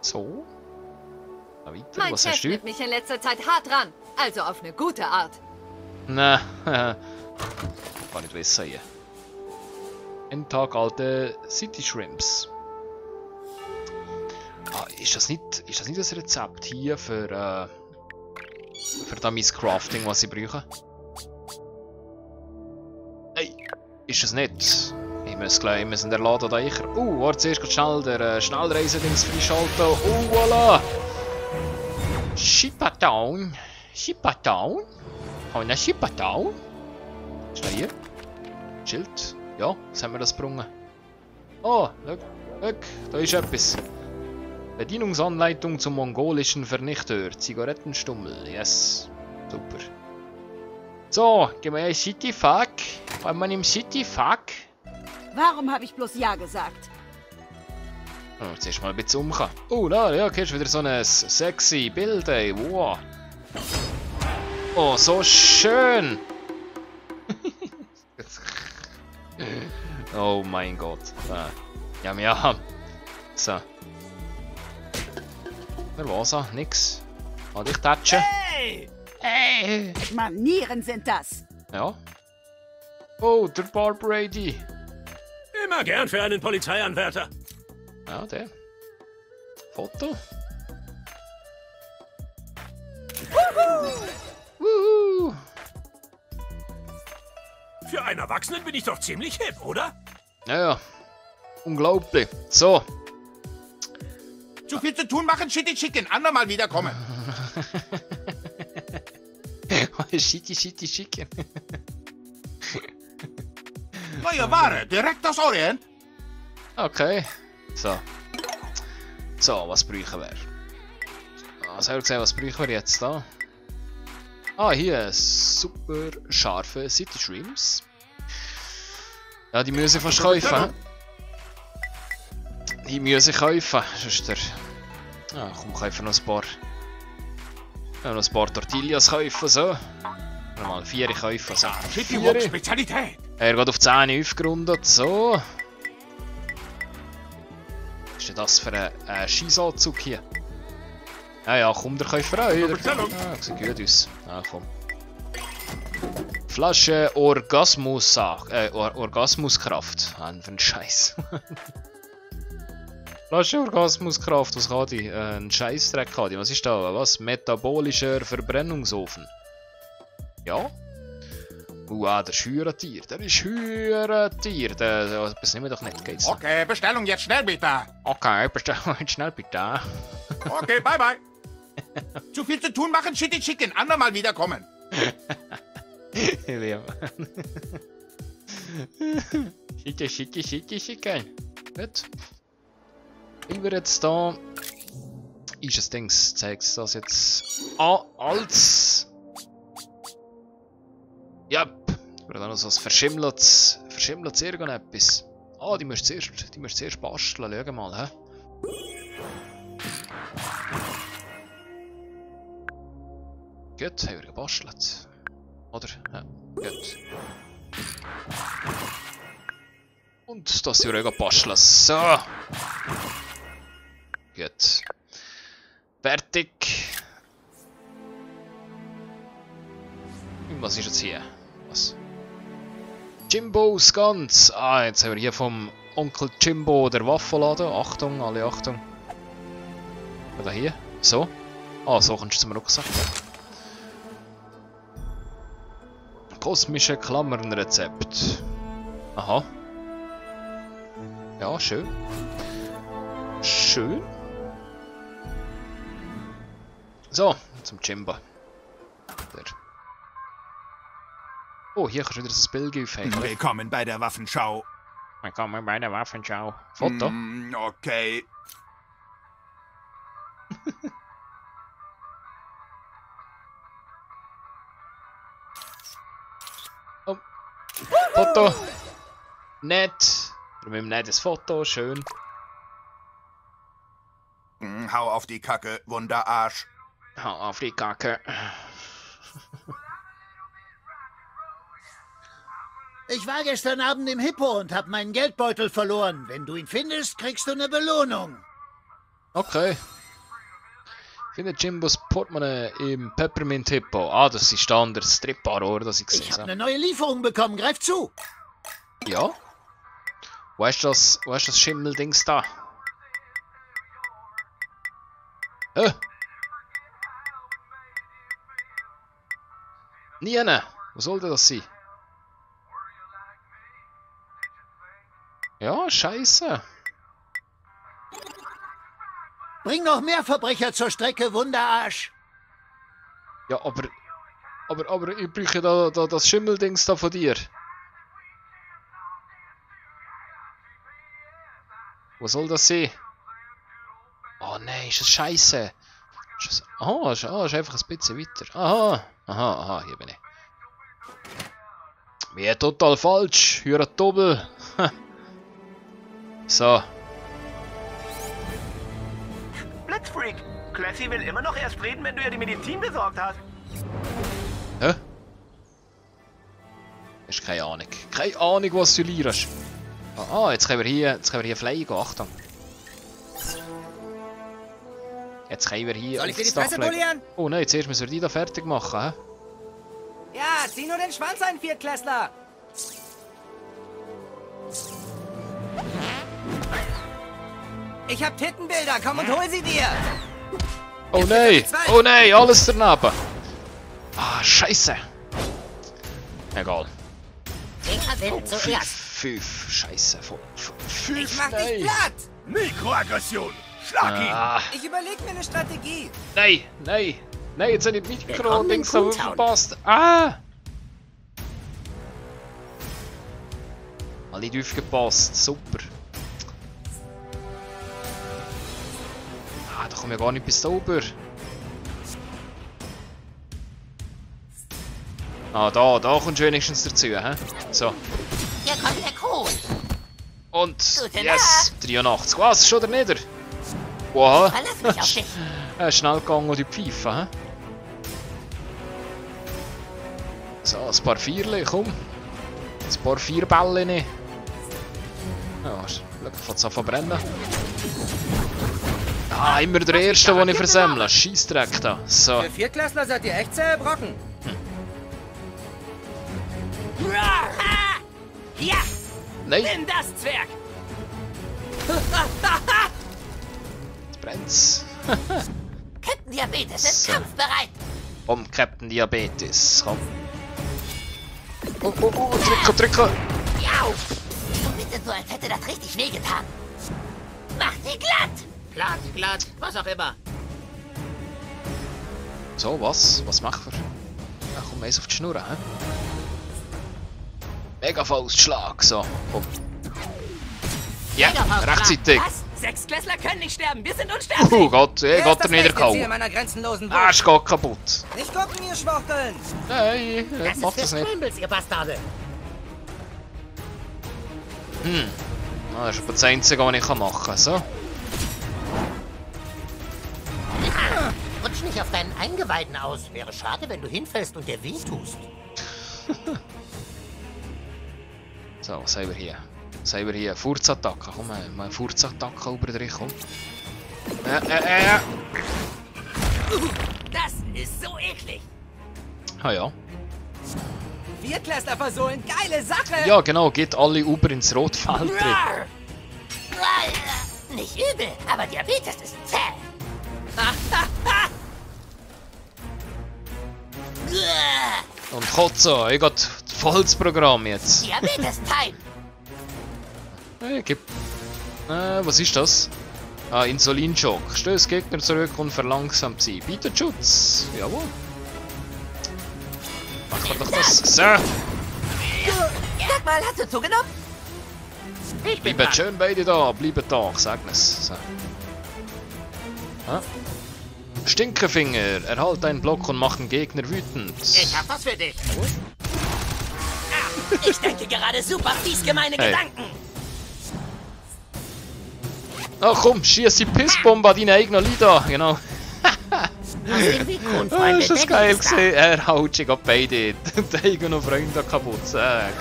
So. Na weiter, Mein was hast Chef du? nimmt mich in letzter Zeit hart ran. Also auf eine gute Art. Nein, kann nicht wissen hier. Ein Tag alte City Shrimps. Ah, ist das nicht das Rezept hier für das mein Crafting, was ich brauche? Nein, ist das nicht? Ich muss gleich, wir sind der Laden da ich. Warte, zuerst geht schnell der Schnellreise-Dings freischalten. Voilà! Shipatown. Shipatown? Haben wir einen Shipatown? Ist da hier? Schild? Ja, was haben wir das gebrungen? Oh, look, da ist etwas. Bedienungsanleitung zum mongolischen Vernichter. Zigarettenstummel. Yes. Super. So, gehen wir in City Fuck. Wollen wir im City Fuck? Warum habe ich bloß Ja gesagt? Oh, zuerst mal ein bisschen umkommen. Da, ja, okay, ist wieder so ein sexy Bild, ey. Wow. Oh, so schön. Oh mein Gott. Ja. So. Wer war's? Nix. Kann dich touchen? Hey! Manieren sind das. Ja. Oh, der Barbrady. Immer gern für einen Polizeianwärter. Ja, der. Foto. Wuhu! Für einen Erwachsenen bin ich doch ziemlich hip, oder? Ja. Unglaublich. So. Zu viel zu tun machen, Shitty Chicken. Andermal wiederkommen. Shitty Chicken. Neue Ware, direkt aus Orient. Okay. So. So, was brauchen wir? Was haben wir gesehen, was brauchen wir jetzt da? Ah, hier, super scharfe City Shrimps. Ja, die müssen fast kaufen. Die müssen kaufen. Sonst der... Ja, komm, kaufen noch ein paar... Ja, noch ein paar Tortillas kaufen, so. Mal 4 kaufen, so. Shitty Wok Spezialität. Er geht auf 10 aufgerundet, so. Was ist denn das für ein Scheißanzug hier? Ja, komm, der Käufer auch wieder. Ja, sieht gut aus. Ja, komm. Flasche Orgasmuskraft. Für einen Scheiß. Flasche Orgasmuskraft, was hat die? Ein Scheißdreck hat die. Was ist da? Was? Metabolischer Verbrennungsofen. Ja? Der Schürentier. Der ist Schürentier. Das nehmen wir doch nicht, geht's? Okay, Bestellung jetzt schnell bitte. Okay, Bestellung jetzt schnell bitte. Okay, bye bye. Zu viel zu tun machen, Shitty Chicken. Andermal wiederkommen. Liam. Chicken. Gut. Ich werde jetzt da... Ist das Dings? Zeigst du das jetzt als... Ja, ich werde da noch so ein verschimmeltes irgendetwas. Die musst du zuerst basteln. Schau mal, hä? Gut, haben wir gebastelt. Oder? Ja, gut. Und das hier auch basteln. So. Gut. Fertig. Und was ist jetzt hier? Was? Jimbo's Guns. Jetzt haben wir hier vom Onkel Jimbo der Waffenladen. Achtung, alle Achtung. Oder hier? So. So kannst du zum Rucksack. Kosmische Klammernrezept. Aha. Ja, schön. Schön. So, zum Jimbo. Der. Oh, hier kannst du wieder das Bild aufhängen. Willkommen bei der Waffenschau. Willkommen bei der Waffenschau. Foto. Okay. Foto. Nett. Mit einem nettes Foto, schön. Hau auf die Kacke, Wunderarsch. Hau auf die Kacke. Ich war gestern Abend im Hippo und hab meinen Geldbeutel verloren. Wenn du ihn findest, kriegst du eine Belohnung. Okay. Finde Jimbos Portemonnaie im Peppermint Hippo. Ah, das ist da das Strip-Bar, das ich gesehen Ich habe habe. eine neue Lieferung bekommen. Greif zu. Ja? Wo ist das Schimmeldings da? Hä? Nie. Wo soll denn das sein? Ja, scheiße. Bring noch mehr Verbrecher zur Strecke, Wunderarsch. Ja, aber ich brauche da das Schimmeldings da von dir. Wo soll das sein? Oh nein, ist das scheiße. Ist einfach ein bisschen weiter. Aha, hier bin ich. Mir total falsch. Hier ein Doppel. So. Blitzfreak, Classy will immer noch erst reden, wenn du ihr die Medizin besorgt hast. Hä? Hast keine Ahnung. Keine Ahnung, was du lierst. Jetzt können wir hier fliegen gehen. Achtung. Jetzt können wir hier. Soll ich dir die aufs Dach Fresse fliegen. polieren? Oh nein, zuerst müssen wir die da fertig machen. Hä? Ja, zieh nur den Schwanz ein, Viertklässler. Ich hab Tittenbilder, komm und hol sie dir. Oh nein! Oh nein, alles daneben! Ah, scheiße! Egal. Wer will Oh, zuerst? fünf. Scheiße. Fünf, Ich mach dich nein! platt. Mikroaggression. Schlag ihn. Ah, Ich überleg mir eine Strategie. nein! Nein, jetzt habe ich die Willkommen in Mikro-Dings da Cooltown. verpasst. Ah! Alle nicht aufgepasst. Super. Da komme ich gar nicht bis da oben. Da kommst du wenigstens dazu, hä? So. Hier kommt der Kohl. Und, Gute yes, 83. Was, schon der Nieder? Wow. Verlass mich auf dich. Schnell gegangen und die Pfeife, hä? So, ein paar Vierle, komm. Ein paar Vierbälle. Ja, schau, fängt es an zu brennen. Ah, immer der Erste, den ich versemmle. Scheissdreck da. So. Für Viertklässler seid ihr echt zähe Brocken. Ja, Nein, nimm das, Zwerg. jetzt brennt's. Captain Diabetes ist So. kampfbereit. Captain Diabetes, komm. Oh, drücken. Ja. Du bitte so, als hätte das richtig wehgetan. Mach sie glatt. Glatt, was auch immer. So, was? Was machen wir? Ja, komm, eins auf die Schnur, hä? Mega Faustschlag, so, komm. Ja, rechtzeitig. Was? Sechsklässler können nicht sterben, wir sind unsterblich. Gott, Wer ist Gott, das er rechte Ziel niedergehauen. meiner grenzenlosen Ah, Wut? ist geht kaputt. Nicht gucken, ihr Schwuchteln. Nein, mach das nicht. Scrambles, ihr Bastarde. Das ist aber das Einzige, was ich machen kann, so. Rutsch nicht auf deinen Eingeweiden aus. Wäre schade, wenn du hinfällst und dir weh tust. So, was haben wir hier? Was haben wir hier? Furzattacke. Komm, mal eine Furzattacke über drin, komm. Ja. Das ist so eklig. Ah ja. Viertklässler versohlen, geile Sache. Ja, genau, geht alle über ins Rotfeld drin. Rar. Nicht übel, aber Diabetes ist zäh. Und Kotze, ich geht volles Programm jetzt. Diabetes-Time. Hey, gib. Was ist das? Ah, Insulinschock. Stöß Gegner zurück und verlangsamt sie. Bietet Schutz. Jawohl. Machen wir doch das. So. Sag mal, hast du zugenommen? Ich bin Bleibt schön beide da. Bleibt da. Ich sag es. So. Ah. Stinkefinger. Erhalt einen Block und mach den Gegner wütend. Ich hab was für dich. Ich denke gerade super fies gemeine Hey. Gedanken. Ach komm, schieß die Pissbombe an deine eigenen Lieder. Genau. Aus dem Weg, Ah, Kronfreunde. ist das Daddy geil ist da. gesehen. Er haut sich ab beide. Die eigenen Freunde kaputt. Geil.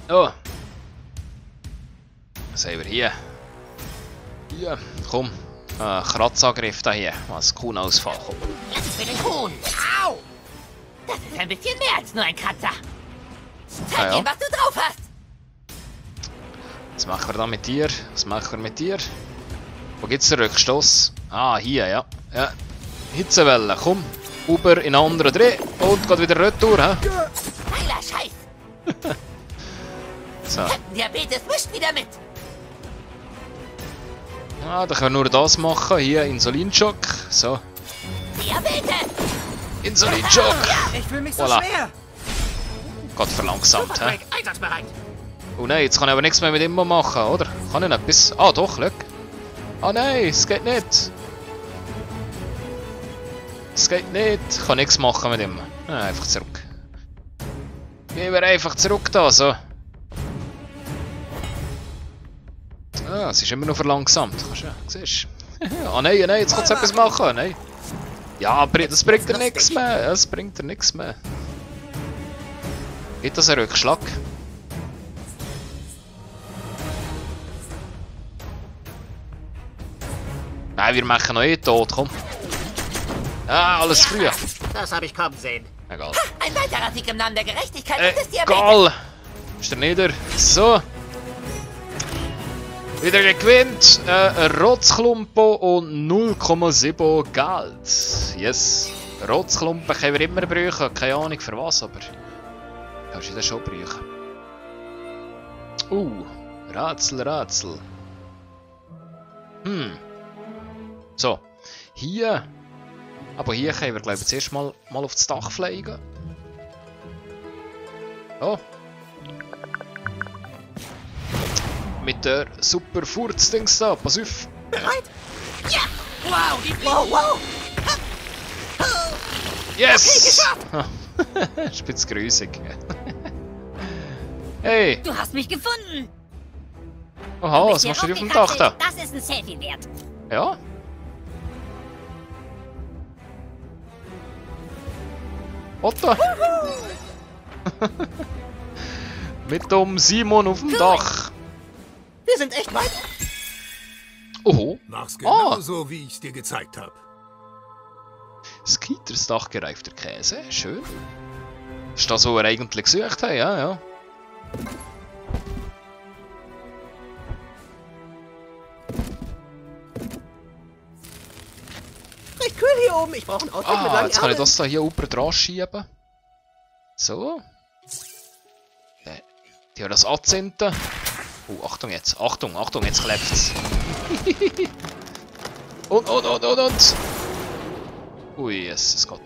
Oh. Was haben wir hier? Hier, komm. Kratzangriff da hier. Was Kuhnausfall. Komm. Das ist für den Kuhn. Au! Das ist ein bisschen mehr als nur ein Kratzer. Zeig ihm, was du drauf hast. Was machen wir da mit dir? Was machen wir mit dir? Wo gibt's den Rückstoß? Ah, hier, ja. Ja. Hitzewelle, komm. Über in einen anderen Dreh. Und geht wieder retour, hä? Geiler Scheiß. So. Captain Diabetes mischt wieder mit. Ah, da können wir nur das machen. Hier, Insulinschock. So. Diabetes. Insulinschock. Ich fühle mich so Voilà. schwer. Gott verlangsamt, hä? Superbreak, einsatzbereit. Oh nein, jetzt kann ich aber nichts mehr mit ihm machen, oder? Kann ich nicht etwas... Ah, doch, schau. Ah nein, es geht nicht. Es geht nicht. Ich kann nichts machen mit ihm. Ah, einfach zurück. Gehen wir einfach zurück da, so. Ah, es ist immer noch verlangsamt. Kannst du, siehst du. Ah nein, nein, jetzt kann es etwas machen. Nein. Ja, das bringt dir nichts mehr. Das bringt dir nichts mehr. Gibt das einen Rückschlag? Nein, wir machen noch tot, komm. Ah, alles früher. Das habe ich kommen sehen. Egal. Ein weiterer Sieg im Namen der Gerechtigkeit und des Diabetes. Egal. Ist er nieder. So. Wieder gewinnt. Ein Rotzklumpen und 0,7 Geld. Yes. Rotzklumpen können wir immer brauchen. Keine Ahnung für was, aber... Kannst du das schon brauchen. Rätsel, Rätsel. So. Hier. Aber hier können wir, glaube ich, zuerst mal auf das Dach fliegen. Oh. Mit der super Furzdings da. Pass auf. Bereit? Ja! Wow, die Fliege. Wow. Yes! Spitzgrüßig. Hey! Du hast mich gefunden. Oha, was machst du auf dem Dach da? Das ist ein Selfie wert. Ja? Otto! Mit dem Simon auf dem Dach. Wir sind echt weit. Oho. Mach's genauso, wie ich's dir gezeigt habe. Skeeters Dach gereifter Käse. Schön. Ist das, was wir eigentlich gesucht haben? Ja, ja. Recht kühl hier oben. Ich brauche ein Outfit mit langen jetzt kann ich Ärmeln. das da hier oben dran schieben. So. Die haben das anzünden. Oh, Achtung jetzt. Achtung, Achtung, jetzt kleft's. und. Ui, es geht.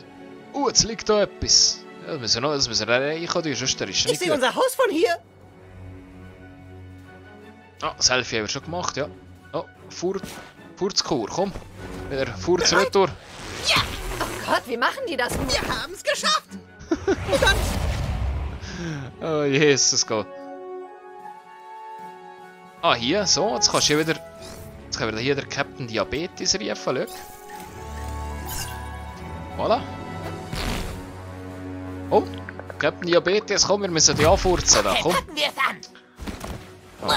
Jetzt liegt da etwas. Ja, das müssen wir erreichen, sonst ist er nicht Ich sehe gut. unser Haus von hier. Ah, Selfie haben wir schon gemacht, ja. Oh, Furzkur, komm. Wieder Furz retour. Ja! Oh Gott, wie machen die das? Wir haben es geschafft. Oh, Jesus Gott. Ah, hier, so, jetzt kannst du wieder... Jetzt können wir hier der Captain Diabetes rufen, schau. Voilà. Komm, Captain Diabetes, komm, wir müssen die anfurzen da, komm. Packen wir es an.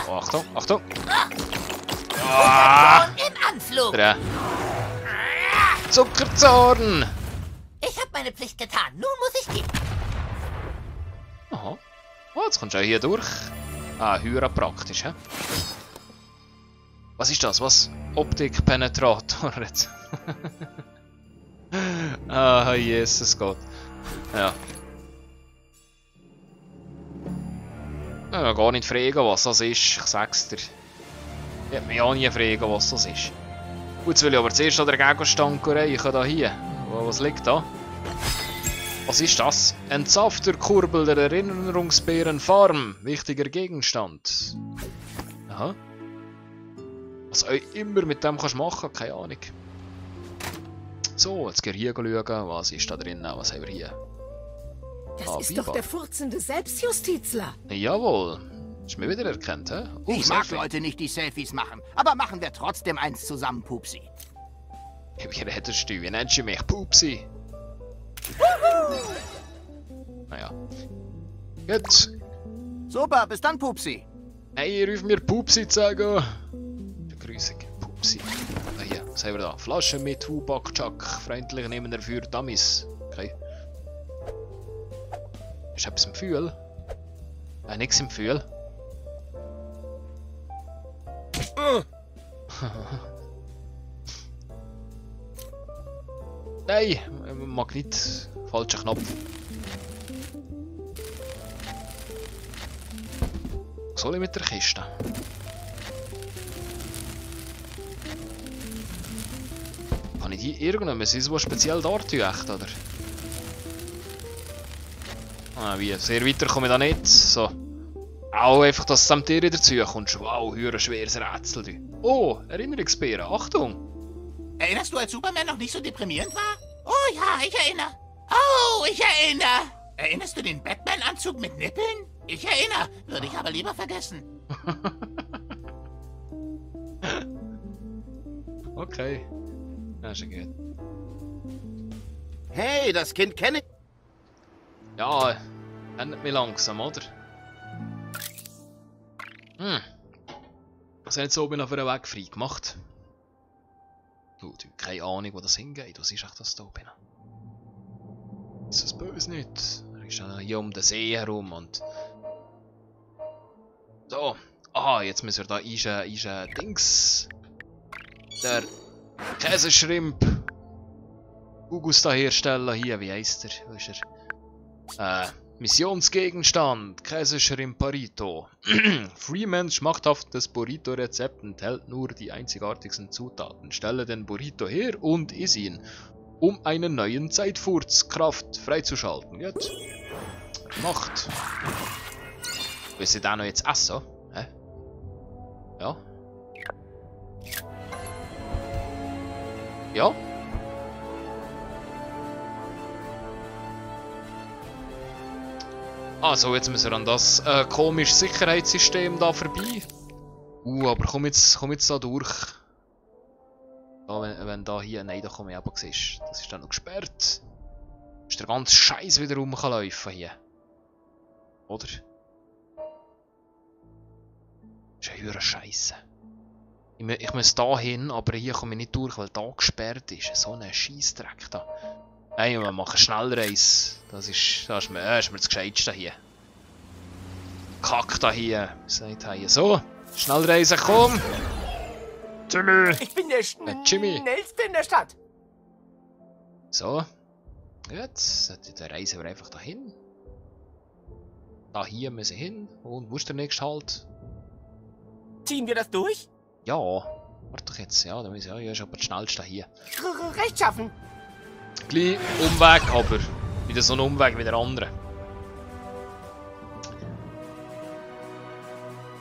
Oh, Achtung, Achtung. Im Anflug. Der Zuckerzorn. Ich habe meine Pflicht getan. Nun muss ich gehen. Aha. Oh, jetzt kommst du auch hier durch. Ah, höher praktisch, hä? Was ist das? Was? Optikpenetrator jetzt. Ah, Jesus Gott. Ja. Ja, gar nicht fragen, was das ist. Ich sag's dir. Ich hätte mich auch nie fragen, was das ist. Gut, jetzt will ich aber zuerst an der Gegenstand reichen, da hier. Was liegt da? Was ist das? Ein Safterkurbel der Erinnerungsbärenfarm. Wichtiger Gegenstand. Aha. Was auch immer mit dem kannst machen, keine Ahnung. So, jetzt gehen wir hier schauen. Was ist da drin? Was haben wir hier? Das Ah, ist Biber. doch der furzende Selbstjustizler. Jawohl. Hast du mich wieder erkannt, hä? Ich mag Selfie. Leute nicht, die Selfies machen. Aber machen wir trotzdem eins zusammen, Pupsi. Wie redest du? Wie nennst du mich? Pupsi. Naja. Gut. Super, bis dann, Pupsi. Hey, ruf mir Pupsi zu sagen. Begrüßung. sein. Ah, hier, was haben wir da? Flasche mit Tubak-Chuck. Freundlich nehmen er für Dummies. Okay. Ist etwas im Gefühl? Nichts im Gefühl. Nein, mag nicht. Falscher Knopf. Was soll ich mit der Kiste? Kann ich die irgendwann so speziell dort tun, echt, oder? Ah, wie? Sehr weiter komme ich da nicht. So. Auch einfach, dass es am Tier dazu kommt. Wow, höher schweres Rätsel. Du. Oh, Erinnerungsbeeren. Achtung! Erinnerst du, als Superman noch nicht so deprimierend war? Oh ja, ich erinnere. Oh, ich erinnere. Erinnerst du den Batman-Anzug mit Nippeln? Ich erinnere. Würde ich aber lieber vergessen. Okay. Ja, schon gut. Hey, das Kind kenne ich. Ja, ändert mich langsam, oder? Was haben jetzt oben auf einer Weg frei gemacht? Du, keine Ahnung, wo das hingeht. Was ist echt das da oben? Ist das böse nicht? Er ist ja hier um den See herum und... So. Aha, jetzt müssen wir da ein Dings... Der Käseschrimp... Augusta herstellen hier, wie heisst er? Wo ist er? Missionsgegenstand, Käseschrimp Burrito. Freemans schmackhaftes Burrito-Rezept enthält nur die einzigartigsten Zutaten. Stelle den Burrito her und iss ihn, um einen neuen Zeitfurzkraft freizuschalten. Gut. Macht. Willst du den noch jetzt essen? Hä? Ja? Ja? Also, jetzt müssen wir an das komische Sicherheitssystem da vorbei. Aber komm jetzt da durch. Da, wenn da hier... Nein, da komme ich aber siehst. Das ist dann noch gesperrt. Ist der ganze Scheiß wieder rumlaufen hier. Oder? Das ist ja höhere Scheiße. Ich muss da hin, aber hier komme ich nicht durch, weil da gesperrt ist. So ein Scheissdreck da. Nein, wir machen Schnellreise. Das ist mir das Gescheitste hier. Kack da hier. So, Schnellreise, komm! Jimmy! Ich bin der schnellste in der Stadt. So. Jetzt reisen wir einfach dahin. Da hier müssen wir hin. Und wo ist der nächste Halt? Ziehen wir das durch? Ja. Warte doch jetzt. Ja, da müssen wir ja, ist aber das schnellste hier. Rechtschaffen. Gleich Umweg, aber wieder so ein Umweg wie der andere.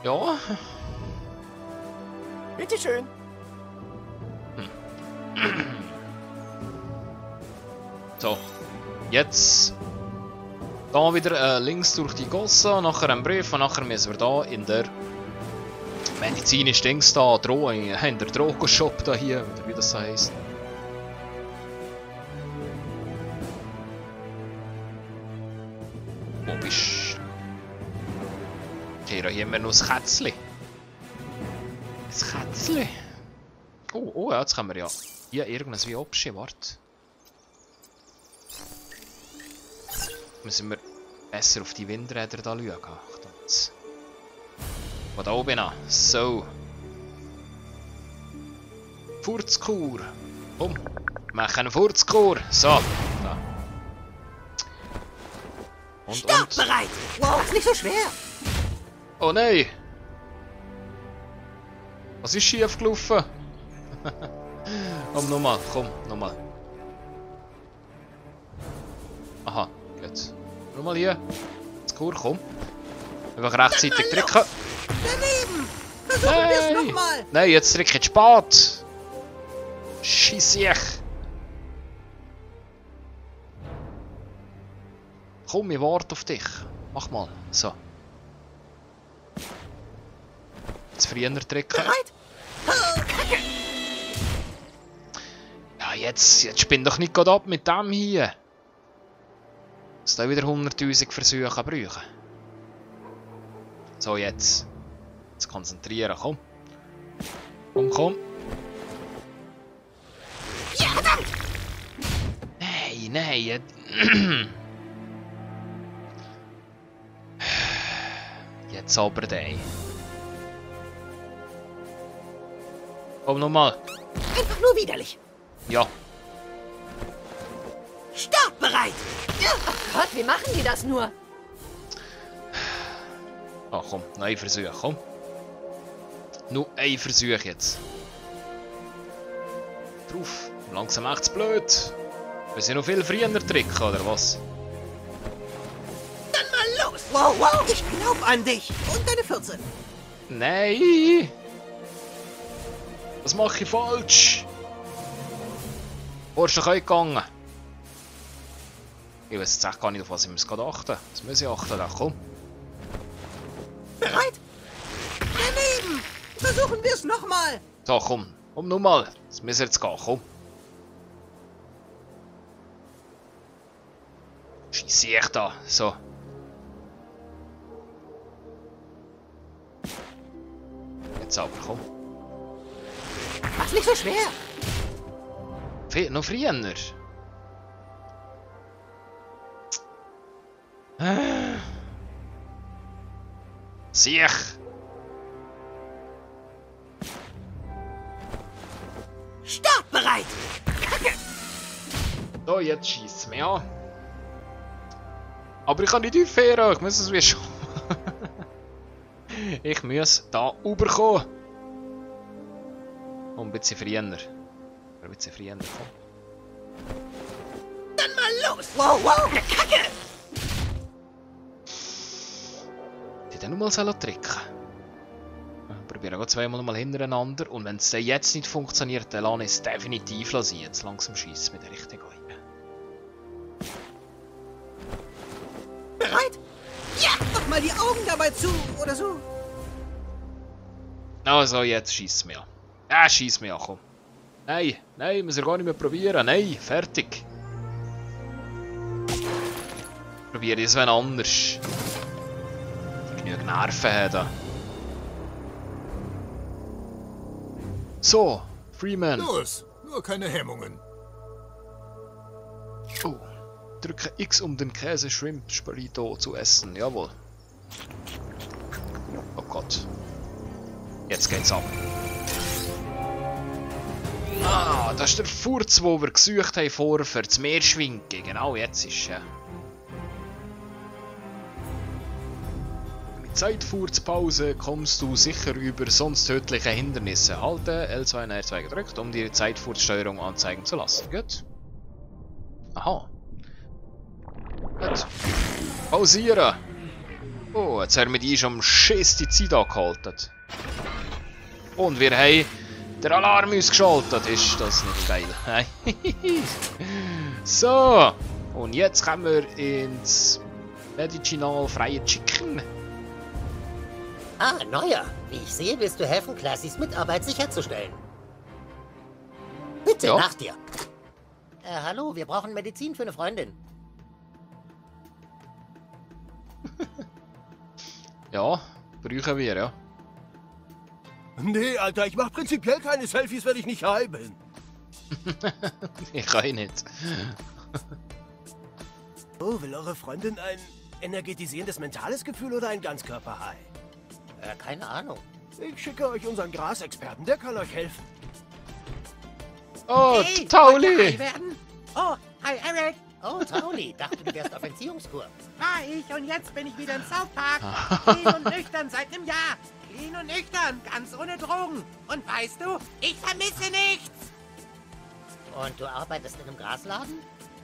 Ja. Bitteschön. So. Jetzt. Da wieder links durch die Gosse, nachher ein Brief und nachher müssen wir da in der medizinischen Dings da, in der Drogenshop da hier, oder wie das so heisst. Wo bist du? Hier haben wir noch ein Kätzchen. Ein Kätzchen. Oh ja, jetzt können wir ja hier irgendwas wie abschieben, warte. Müssen wir besser auf die Windräder da schauen. Achtung. Von da oben an. So. Furzkur. Komm. Machen eine Furzkur. So. Da. Stopp, bereit! Wow, ist nicht so schwer! Oh nein! Was ist schief gelaufen? Komm, nochmal, komm, nochmal. Aha, gut. Nochmal hier. Skur, komm. Einfach rechtzeitig drücken. Daneben! Versuchen wir es nochmal! Nein, jetzt drücke ich spät! Scheiss ich! Komm, ich warte auf dich. Mach mal. So. Jetzt früher drücken. Ja, jetzt spinn doch nicht gerade ab mit dem hier. Dass da wieder 100.000 Versuche brauchen. So, jetzt. Jetzt konzentrieren, komm. Komm. Verdammt! Nein. Jetzt aber den. Komm nochmal. Einfach nur widerlich. Ja. Startbereit! Ach Gott, wie machen die das nur? Ah, komm, noch ein Versuch, komm. Nur ein Versuch jetzt. Drauf. Langsam macht's blöd. Wir sind noch viel früher tricken, oder was? Dann mal los! Wow, ich glaub an dich. Und deine 14. Nein! Was mache ich falsch? Wo ist doch gegangen? Ich weiß jetzt echt gar nicht, auf was ich muss achten. Das muss ich achten, da komm. Bereit? Daneben! Versuchen wir es nochmal! So, komm. Komm nur mal. Das müssen wir jetzt gehen, komm. Scheisse ich da. So. Jetzt aber, komm. Mach's nicht so schwer. Noch früher. Siech. Startbereit! Kacke! So, jetzt schießt mir an. Aber ich kann nicht aufhören, ich muss es wie schon. Ich muss da rüberkommen. Ein bisschen früher. Ein bisschen früher, komm. Dann mal los! Wow, Kacke! Die dann nur mal tricken. Probieren wir zweimal mal hintereinander. Und wenn es jetzt nicht funktioniert, dann lasse ich es definitiv sein. Jetzt langsam schießen mit der richtigen Eibe. Bereit? Ja! Mach mal die Augen dabei zu, oder so. Also, jetzt schießt mir an. Ja, schießt mir an, komm. Nein, müssen wir gar nicht mehr probieren. Nein, fertig. Probiere es wenn anders. Genügend Nerven haben. So, Freeman. Los, nur keine Hemmungen. Oh, drücke X, um den Käse-Shrimp-Burrito zu essen. Jawohl. Oh Gott. Jetzt geht's ab. Ah, das ist der Furz, den wir gesucht haben vorher für das Meerschwinken. Genau, jetzt ist es. Mit Zeitfurzpause kommst du sicher über sonst tödliche Hindernisse. Halte L2 und R2 gedrückt, um die Zeitfurzsteuerung anzeigen zu lassen. Gut. Aha. Gut. Pausieren. Oh, jetzt haben wir die schon am scheiße Zeit angehalten. Und wir haben den Alarm ausgeschaltet. Ist das nicht geil? So. Und jetzt kommen wir ins Medicinal freie Chicken. Ah, Neuer. Wie ich sehe, willst du helfen, Classys Mitarbeit sicherzustellen. Bitte, Ja. nach dir. Hallo, wir brauchen Medizin für eine Freundin. Ja, brauchen wir, ja. Nee, Alter, ich mach prinzipiell keine Selfies, wenn ich nicht high bin. Ich kann nicht. Oh, will eure Freundin ein energetisierendes mentales Gefühl oder ein Ganzkörper-High? Keine Ahnung. Ich schicke euch unseren Grasexperten, der kann euch helfen. Oh, Hey, Tauli! wollt ihr werden? Oh, hi Eric. Oh, Tauli, dachte du wärst auf Entziehungskur. War ich und jetzt bin ich wieder im South Park. Clean und nüchtern seit einem Jahr. Clean und nüchtern, ganz ohne Drogen. Und weißt du, ich vermisse nichts. Und du arbeitest in einem Grasladen?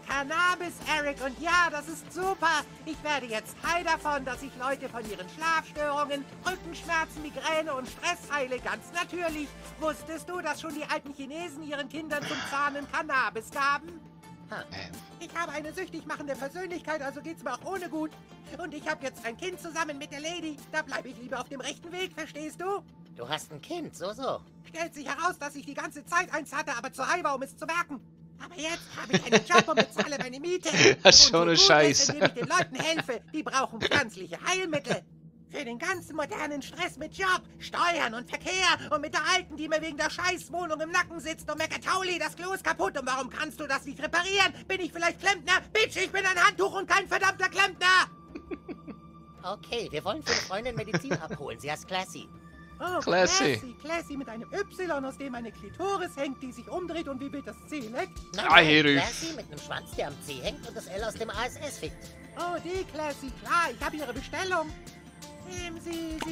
Cannabis, Eric, und ja, das ist super. Ich werde jetzt high davon, dass ich Leute von ihren Schlafstörungen, Rückenschmerzen, Migräne und Stress heile. Ganz natürlich. Wusstest du, dass schon die alten Chinesen ihren Kindern zum Zahnen Cannabis gaben? Ich habe eine süchtig machende Persönlichkeit, also geht's mir auch ohne gut. Und ich habe jetzt ein Kind zusammen mit der Lady. Da bleibe ich lieber auf dem rechten Weg, verstehst du? Du hast ein Kind, so. Stellt sich heraus, dass ich die ganze Zeit eins hatte, aber zu high war, um es zu merken. Aber jetzt habe ich einen Job und bezahle meine Miete. Das ist Und schon eine so tut es, Scheiße. indem ich den Leuten helfe. Die brauchen pflanzliche Heilmittel. Für den ganzen modernen Stress mit Job, Steuern und Verkehr und mit der Alten, die mir wegen der Scheißwohnung im Nacken sitzt und meckert, Tauli, das Klo ist kaputt und warum kannst du das nicht reparieren? Bin ich vielleicht Klempner? Bitch, ich bin ein Handtuch und kein verdammter Klempner! Okay, wir wollen für eine Freundin Medizin abholen. Sie heißt Classy. Oh, Classy. Classy mit einem Y, aus dem eine Klitoris hängt, die sich umdreht und wie bitte das C leckt. Nein, Classy mit einem Schwanz, der am C hängt und das L aus dem ASS fickt. Oh, die Classy, klar, ich habe ihre Bestellung.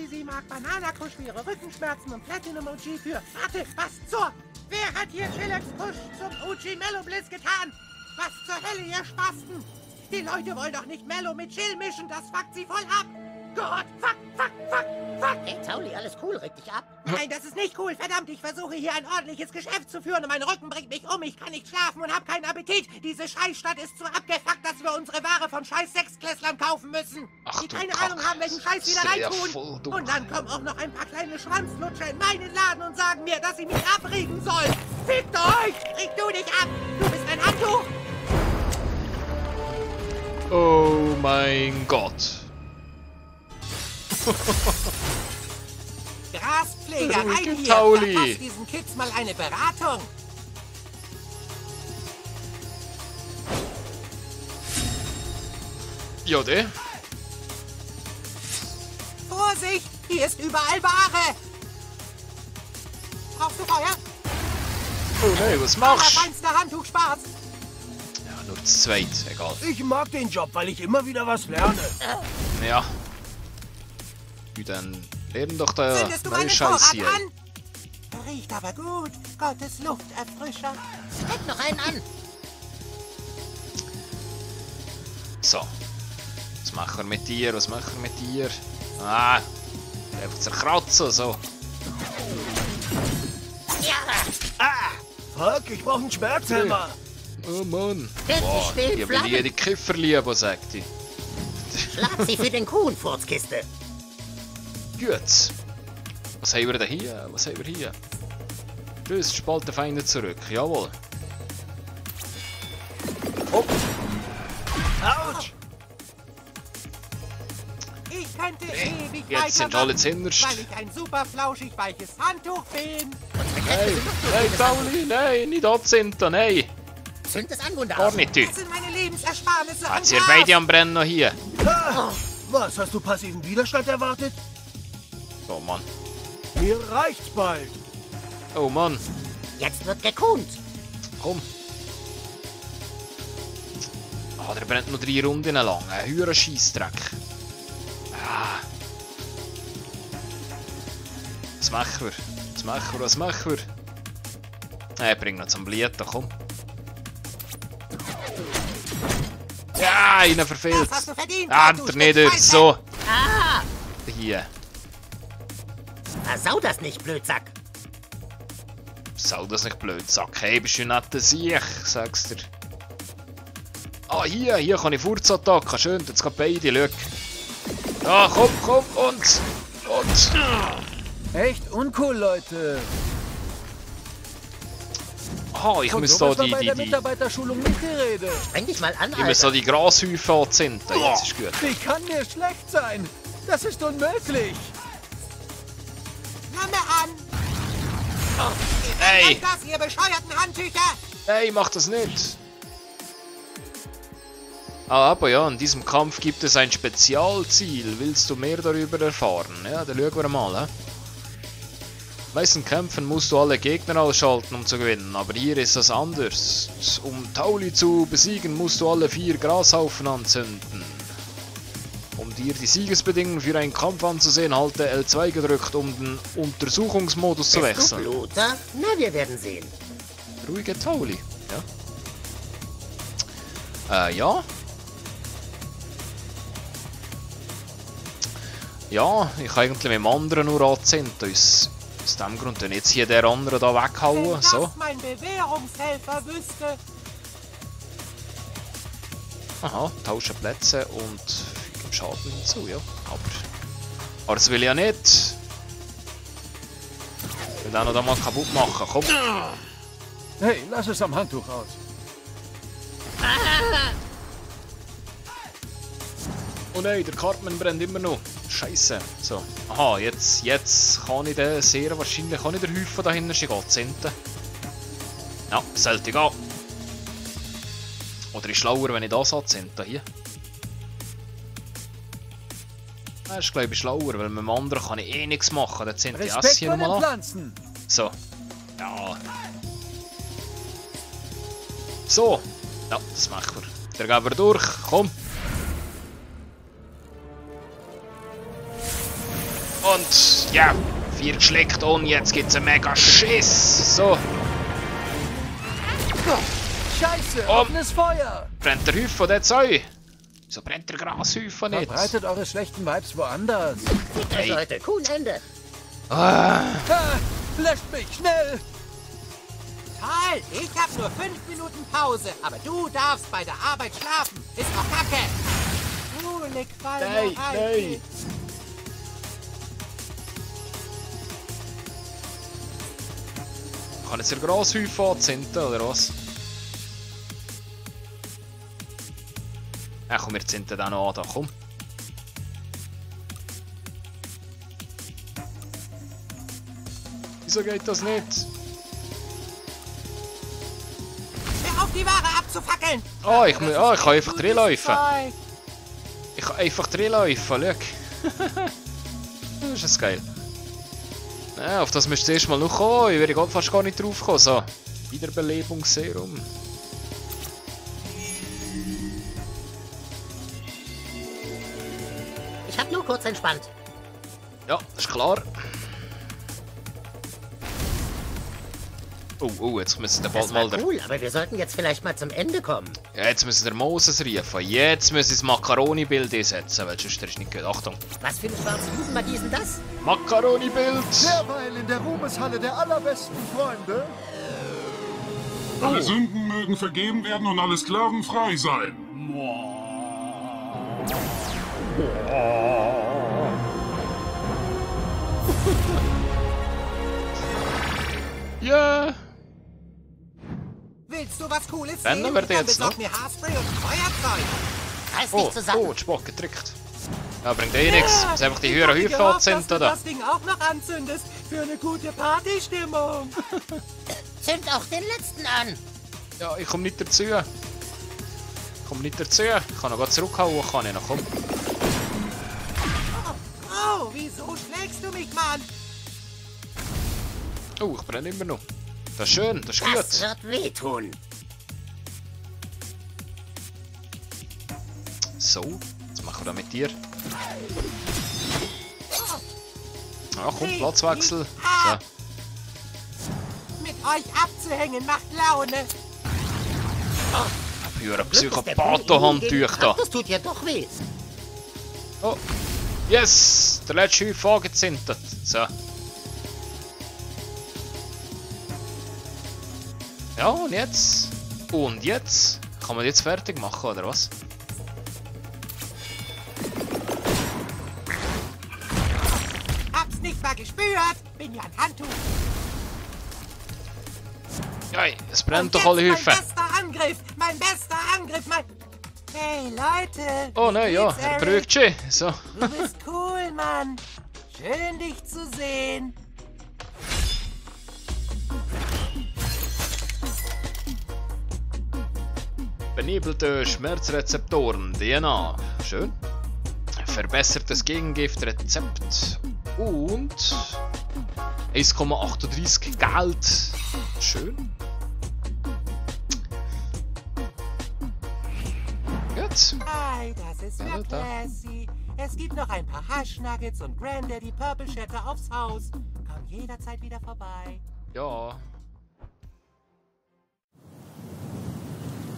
Sie mag Bananakusch für ihre Rückenschmerzen und Platinum-OG für... Warte, was zur... Wer hat hier Chillax Kusch zum OG Mellow Blitz getan? Was zur Hölle, ihr Spasten? Die Leute wollen doch nicht Mellow mit Chill mischen, das fuckt sie voll ab. Gott, fuck. Hey, Tauli, alles cool, reg dich ab. Nein, das ist nicht cool, verdammt, ich versuche hier ein ordentliches Geschäft zu führen und mein Rücken bringt mich um, ich kann nicht schlafen und hab keinen Appetit. Diese Scheißstadt ist so abgefuckt, dass wir unsere Ware von scheiß Sechsklässlern kaufen müssen. Ach, die du keine Kack. Ahnung haben, welchen Scheiß sie da Sehr reintun. voll dumm. Und dann kommen auch noch ein paar kleine Schwanzlutscher in meinen Laden und sagen mir, dass ich mich abregen soll. Fickt euch! Reg du dich ab! Du bist ein Handtuch! Oh mein Gott. Graspfleger, rein hier! Tauli. Verpasst diesen Kids mal eine Beratung! Jode. Vorsicht! Hier ist überall Ware! Brauchst du Feuer? Oh nein, was machst du? Feinster Handtuch Spaß! Ja, nur das Zweite, egal. Ich mag den Job, weil ich immer wieder was lerne. Ja. Und dann lernen doch da Zündest du neue meinen Scheiß Vorrat hier. an? Riecht aber gut. Gottes Lufterfrischer. Steck noch einen an. So. Was machen wir mit dir? Was machen wir mit dir? Ah. Einfach zerkratzen, so. Fuck, ich brauche einen Schmerzhammer. Oh Mann. Bitte Boah, still, ich will Flammen. jede Kifferliebe, sagt die. Schlag sie für den Kuhnfurzkiste. Gut. Was haben wir denn hier? Was haben wir hier? Tschüss, spalte Feinde zurück. Jawohl. Oh. Autsch! Ich könnte ewig Jetzt sind alle weitermachen, zinnerst. weil ich ein super flauschig weiches Handtuch bin. Nein, nein, Tauli, nein, nicht anzünden, nein. Zünd es an, Wunder. Gar nicht, du. Das sind meine Lebensersparnisse. Jetzt und sind Gas. beide am Brennen noch hier. Ah, was, hast du passiven Widerstand erwartet? Oh Mann. Mir reicht's bald. Oh Mann. Jetzt wird gekuhnt. Komm. Ah, der brennt noch 3 Runden lang. Ein höherer Scheissdreck. Ah. Was machen wir? Was machen wir? Was machen wir? Bring noch zum Blieten, komm. Ja, einer verfehlt. Das hast du verdient. Ah, du der nicht durch. Scheiße. So. Ah! Hier. Versau das nicht, Blödsack. Soll das nicht blöd sagen? Hey, bist du nicht der Sieg, sagst du. Ah, hier kann ich Furzattacke. Schön, jetzt geht beide, schau. Ja, komm, und. Echt uncool, Leute. Aha, ich Von muss sowas da war bei der die Mitarbeiterschulung nicht die Rede. Streng dich mal an, ich muss da Alter. die Grashäufe anzünden. Jetzt ist gut. Wie kann mir schlecht sein? Das ist unmöglich. Flamme an. Hey, Das, ihr bescheuerten Handtücher. hey, mach das nicht. Ah, aber ja, in diesem Kampf gibt es ein Spezialziel. Willst du mehr darüber erfahren? Ja, dann schauen wir mal. In meisten Kämpfen musst du alle Gegner ausschalten, um zu gewinnen, aber hier ist das anders. Um Tauli zu besiegen, musst du alle 4 Grashaufen anzünden. Um dir die Siegesbedingungen für einen Kampf anzusehen, halte L2 gedrückt, um den Untersuchungsmodus zu Bist du wechseln. Bluter? Na, wir werden sehen. Ruhige Tauli, ja. Ja. Ja, ich kann eigentlich mit dem anderen nur anzünden. Aus dem Grund dann jetzt hier der andere da Wenn weghauen. das So. mein Bewährungshelfer wüsste. Aha, tauschen Plätze und fügen Schaden hinzu, ja. Aber das will ich ja nicht. Ich will auch noch da mal kaputt machen, komm. Hey, lass es am Handtuch aus. Oh nein, der Cartman brennt immer noch. Scheiße. So. Aha, jetzt kann ich den sehr wahrscheinlich den Häufen da hinten schon zünden. Ja, sollte gehen. Oder ist schlauer, wenn ich das anzünde, hier. Das ist, glaube ich, schlauer, weil mit dem anderen kann ich eh nichts machen. Dann zünde ich das hier nochmal an. So. Ja. So. Ja, das machen wir. Dann gehen wir durch. Komm. Und ja, 4 geschleckt und jetzt gibt's einen mega Schiss. So. Scheiße, offenes Feuer! Brennt der Hüpfer dort so? Wieso brennt der Grashüpfer nicht? Verbreitet eure schlechten Vibes woanders. Hey. Leute, cool Ende. Löscht mich, schnell! Toll, ich hab nur 5 Minuten Pause, aber du darfst bei der Arbeit schlafen. Ist doch kacke. Nein. Kann jetzt der Grashüpfer anzünden, oder was? Ja, komm, wir zünden den noch an, da, komm. Wieso geht das nicht? Hör auf, die Ware abzufackeln! Ich kann einfach drin laufen. Ich kann einfach drin laufen, schau. Das ist geil. Ja, auf das müsst ihr erst mal noch kommen. Ich wäre fast gar nicht drauf gekommen. So, Wiederbelebungsserum. Ich hab nur kurz entspannt. Ja, das ist klar. Oh, jetzt müssen wir bald mal... Cool, aber wir sollten jetzt vielleicht mal zum Ende kommen. Ja, jetzt müssen wir Moses rufen. Jetzt müssen wir das Macaroni-Bild einsetzen, weil sonst ist nicht gut. Achtung. Was für eine schwarze Judenmagie ist denn das? Macaroni-Bild! Derweil in der Ruhmeshalle der allerbesten Freunde. Alle Sünden mögen vergeben werden und alle Sklaven frei sein. Ja! Willst du was Cooles Dann sehen? wird jetzt besorg noch. mir Haarspray und Feuerzeug. Reiß dich zusammen. Oh, die Spock gedrückt. Ja, bringt eh nichts. Muss einfach die höheren Hüfe anzünden, dass du oder? das Ding auch noch anzündest. Für eine gute Partystimmung. Zünd auch den letzten an. Ja, ich komme nicht dazu. Ich kann noch grad zurückhauen, kann ich noch, komm. Oh, wieso schlägst du mich, Mann? Oh, ich brenne immer noch. Das ist schön, das ist gut. Das wird wehtun. So, jetzt machen wir das mit dir. Ja, komm, Platzwechsel. So. Mit euch abzuhängen macht Laune. Für ein Psychopathen-Handtuch da. Das tut ja doch weh. Oh, yes! Der letzte Hüpf angezündet. So. Ja, und jetzt? Und jetzt? Kann man jetzt fertig machen, oder was? Hab's nicht mal gespürt. Bin ja ein Handtuch. Ja, es brennt Und doch alle jetzt Hüfe. Mein bester Angriff, Hey, Leute. Oh wie nein, ja, geht's, er Eric? brügt schon. So. Du bist cool, Mann. Schön, dich zu sehen. Benebelte Schmerzrezeptoren, DNA. Schön. Verbessertes Gegengiftrezept. Und 1,38 Geld. Schön. Gut. Hi, das ist Ja, ja da. classy. Es gibt noch ein paar Haschnuggets und Granddaddy Purple Shatter aufs Haus. Komm jederzeit wieder vorbei. Ja.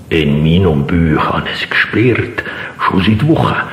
In meinem Buch habe ich es gespürt, schon seit Wochen.